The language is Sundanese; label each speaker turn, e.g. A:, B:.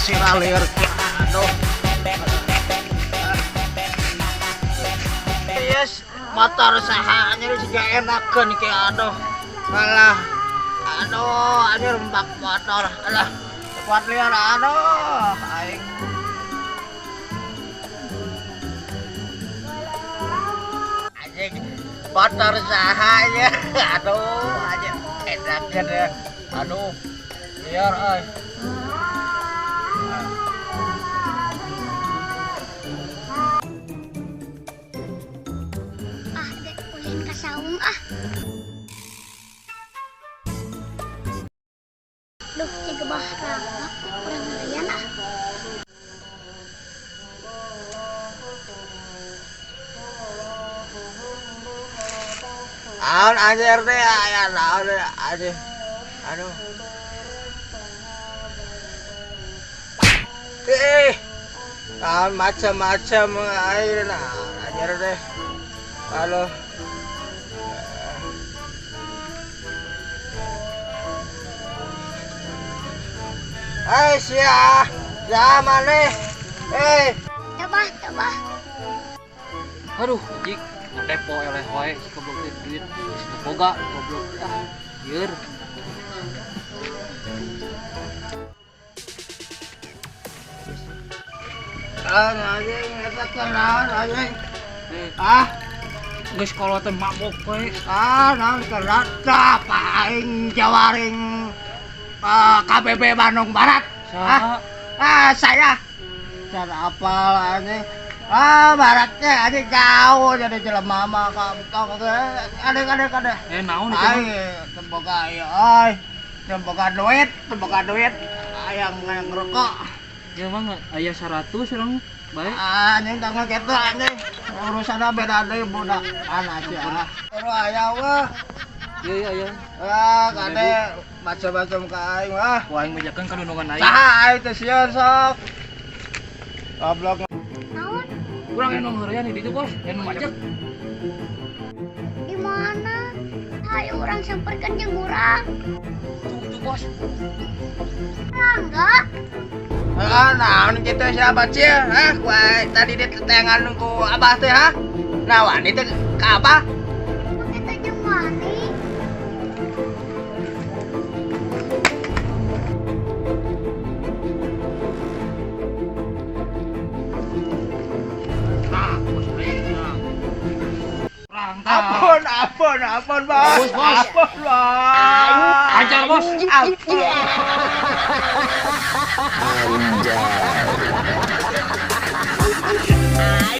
A: Sirah lieur. Aduh. Yes, motor saha anjir siga enakeun ki, aduh. Alah. Aduh, anjir mbak motor. Alah. Kuat liar, aduh. Aing. Anjing motor saha ya. Aduh, anjir enakeun ya. Aduh. Liar euy.
B: Ah, dek ulin ka saung ah. Duh, ciga bah rangak kurang ngalian ah.
A: Naon anjir teh aya naon anjir. Aduh. Eh, naon macam-macam air nah anjir teh. Halo. Eh, sia. Ya maneh. Eh,
B: Tabah, tabah.
C: Aduh, anjing, ngedepo eleh wae si goblok teh duit geus teu boga goblok ah. Lieur.
A: Ah, anjing eta teh naon anjing?
C: Eh,
A: Ah,
C: geus kolot teh mabok we.
A: Ah, naon kerat apa aing jawaring KBB Bandung Barat.
C: Saha?
A: Ah, saya. Dan apal anjing. Ah, baratnya anjing jauh jadi jelema mah kampung. Ade ade ade.
C: Eh, naon itu mah?
A: Ai, teu boga ieu euy. Teu boga duit, teu boga duit. Hayang ngerokok.
C: Ya mah aya 100 urang bae.
A: Ah, anjing tangga kitu anjing. Urusanna beda deui budak. Anak sia. Terus aya weh.
C: Ieu ieu aya.
A: Ah, kade macam-macam ka aing wah.
C: Wah, aing mejakeun ka nunungan aing.
A: Saha aing teh sieun sok. Goblok.
B: Naon?
C: Urang anu heureyan di ditu, Bos. Anu macet.
B: Di mana? Ayo urang samperkeun jeung urang.
C: Tuh, itu, Bos.
B: Rangga,
A: Ah, naon kitu sia bacil? Hah, ku aing tadi ditetengan ku abah teh ha? Nah, wani teh ka abah?
B: kita jeung wani.
C: Nah, Bos aing. Nah. Urang tah.
A: Ampun, ampun, ampun, Bos.
C: Bos, bos.
A: Ampun, Bos.
C: Hajar, Bos.
A: Ampun.
D: Anjay.